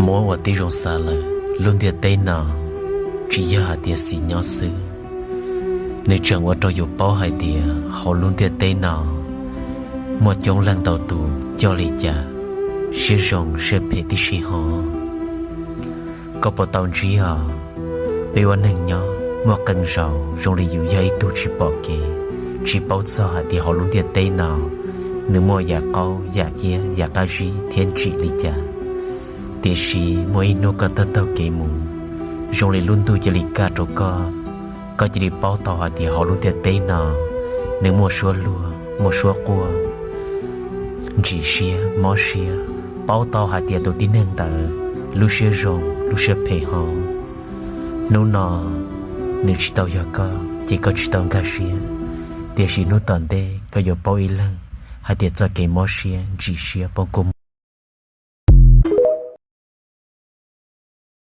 Muab ua tib zoo xav lawm, lub ntiaj teb no tsis yog hais tias xis nyob xwb, nws tseem ua rau yus paub hais tias hauv lub ntiaj teb no muaj coob leej ntau tus coj li cas, siab zoo siab phem tib si hos. Koj puas tau ntsib os? Peb ua neeg nyob muaj qee zaus zoo li yus yog ib tug tsis pom kev, tsis paub txog hais tias hauv lub ntiaj teb no nws muaj yam qaub yam iab yam qab zib thiab ntsim li cas. Tiam sis muaj ib hnub koj taug taug kev mus, zoo li lub ntuj cia li kaj rau koj, koj cia li paub tau hais tias hauv lub ntiaj teb no nws muaj suab luag muaj suab quaj, ntsim siab mob siab, paub tau hais tias tus tib neeg ntawd lub siab zoo lub siab phem hos. Hnub no nws tsis tau yog koj ces koj tsis tau nkag siab, tiam sis hnub tom ntej koj yuav paub ib leeg hais tias txoj kev mob siab ntsim siab poob kua